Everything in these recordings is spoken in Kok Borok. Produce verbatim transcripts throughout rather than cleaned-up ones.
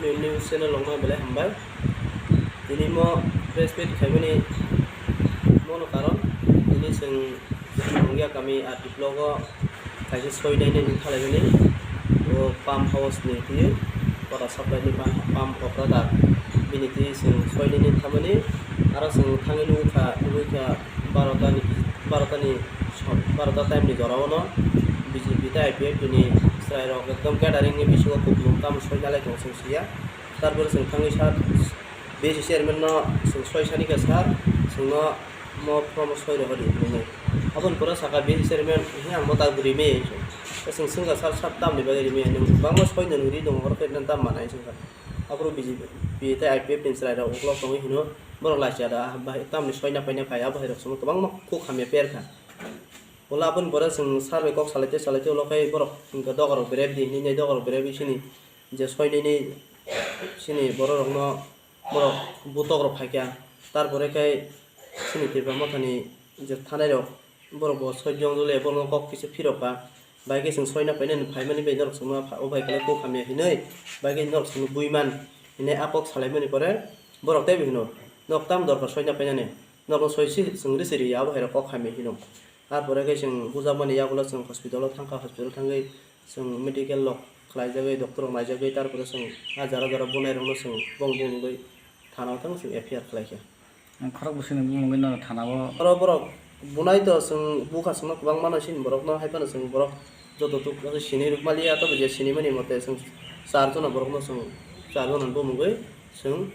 News channel rokno belai hambai. Tini mo press meet khaimani mono karon tini chwng Mungia kami R D block o kaisa soi nainani thalaimani o pump house ni twi water supply ni pump, pump operator bini twi chwng soi nainani thamani aro chwng thangwi nugwi kha, nugwi kha barota ni, barota ni, barota time ni jora o no B J P tei I P F T ni chwrai rok ekdom gathering ni bisingo kupulung tamo soi nalai tong chwng siya. Tarpore chwng thangwi sir, B S C chairman no chwng soi sani kha sir, chwngno mo form soi rohori hinwi. Aboni pore saka B S C chairman, "He ang bo tak rimi." Chwng swngkha, "Sir, sir, tamni bagwi rimi? Nwng bangma soi nw ri tongo, oro khe nang tam manai?" Chwngkha. Aphuru B J P tei I P F ni chwrai rok uklok tongwi hino, "Borok lachi ada, bahai tamni soi na paina phai?" Abo hai rok chwngno kwbangma kuk hamya per kha. Ulo aboni pore chwng sir bai kok salai tei salai tei ulo khe borok hwnkhe doga rok berep di hinwi nai, doga rok berep di sini je soi nini sini borok rokno borok butok rok phaikha, tarpore khe sini Tipra Mothani je thanai rok borok bo soi jong jole borokno kok kisa phirok kha, bai khe chwng soi na painani phaimani bai norok chwngno o bai khe kok hamya hinwi bai khe norok chwngno buiman hinwi a kok salaimani pore borok teibo hino, "Nok tam dorkar soi na painani, nokno soi si chwng risi ri ya," abo hai rok kok hamya hino. Tarpore khe chwng bujakmani yagulo chwng hospital o thangkha, hospital thangwi chwng medical rok khlaijagwi, doctor rok naijagwi, tarpore chwng a jora jora bunai rokno chwng bong bumungwi thana o thang chwng F I R khlaikha. Ang khorok bwswkni bumungwi nono thana o. Oro borok bunai to chwng bukha chwngno kwbangma no sini borokno, hai phano chwng borok joto tuk sini rwk maliya, tobo je sinimani mote chwng char jona borokno chwng char jona bumungwi chwng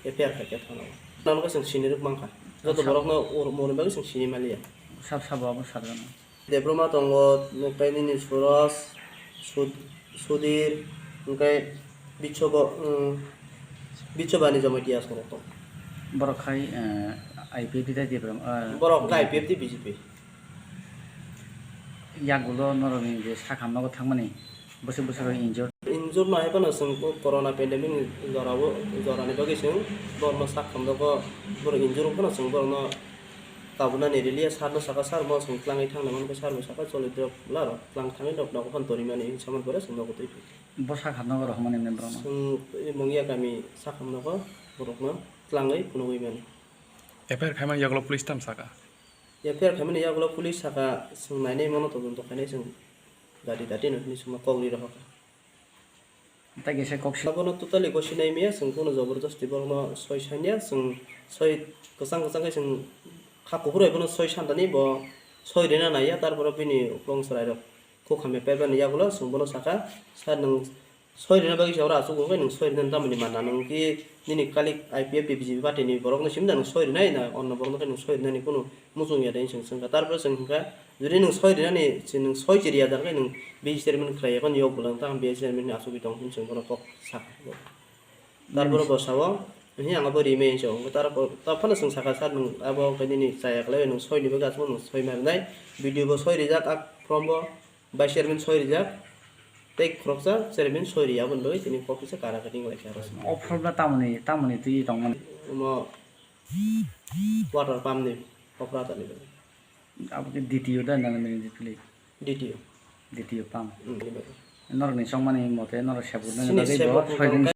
F I R khaikha thana o. Nang khe chwng sini rwk mankha. Joto Sab- borokno ur-, moni bagwi chwng sini maliya. Sab sabo abo sarjana. Debbarma tongo, hwnkhe nini Suros, Sud-, Sudir, hwnkhe Bichobo, um, Bichobani Jamatia sorok tongo. Borok khai, eh, I P F T tei Debbarma, eh, Borok khai I P F T, B J P. Yagulo norokni je sakhamnogo thangmani bwswk bwswk rok injured. Injured no hai phano chwng bo corona pandemic ni jora o, jorani bagwi chwng borokno sakhamnogo, borok injured wng phano chwng borokno kabunani rwliya, sir no saka, "Sir, mo chwng twlangwi thangna mankha," sir bo saka, "Choli drop bwla rok twlang thangwi nok nogo phano torimani," hinwi samani pore chwng nogo twi phi. Bo sakhamnogo rohormani hwnwi borokno? Chwng Mungia kami sakhamnogo borokno twlangwi phunugwi mani. F I R khaimani yagulo police tam saka? F I R khaimani yagulo police saka, chwng nainai mano todonto khainai chwng dati dati no hinwi chwngno kok ri rohorkha. Tei kisa kok si- Abono totally gosi nai maya, chwng bono jobor josti borokno soi sanya, chwng soi kwchang kwchang khe chwng kha kuphur bai bono soi santani bo soi rina naiya, tarpore bini uklong chwrai rok kok hamya paibani yagulo chwng bono saka, "Sir, nwng soi rina bagwi se oro aswk wngkhe, nwng soi rinani tamoni manna, nwng ki nini kalik I P F T B J P party ni borokno simi da nwng soi rinai na onno borokno khe nwng soi rinani kunu muchung ya de," hinwi chwng swngkha. Tarpore chwng hwnkha, "Jodi nwng soi rinani, si nwng soi chiriya jar khe nwng B C chairman khlai ya, phano yok bwlang tang B C chairman ni asugwi tong," hinwi chwng bono kok sakha. Tarpore bo sao, "Hi ang abo rimai," hinwi sao. Tarpor, ta phano chwng sakha, "Sir, nwng abo khe nini chaya khlai, nwng soi ni bagwi aswk nwng soi ma rinai, B D O bo soi rijak, a form bo, Vice chairman soi rijak, tei khoroksa chairman soi riya, aboni bagwi tini kok kisa kara khe ring lai kha aro. O problem tamoni, tamoni twi tongmani? Omo water pump ni operator ni bagwi. Abo khe D T O da nang nini pili? D T O. D T O pump. Hmm, ni bagwi. Norok ni chongmani mote norok sebuk nani Sini bagwi sebuk bo soi ni din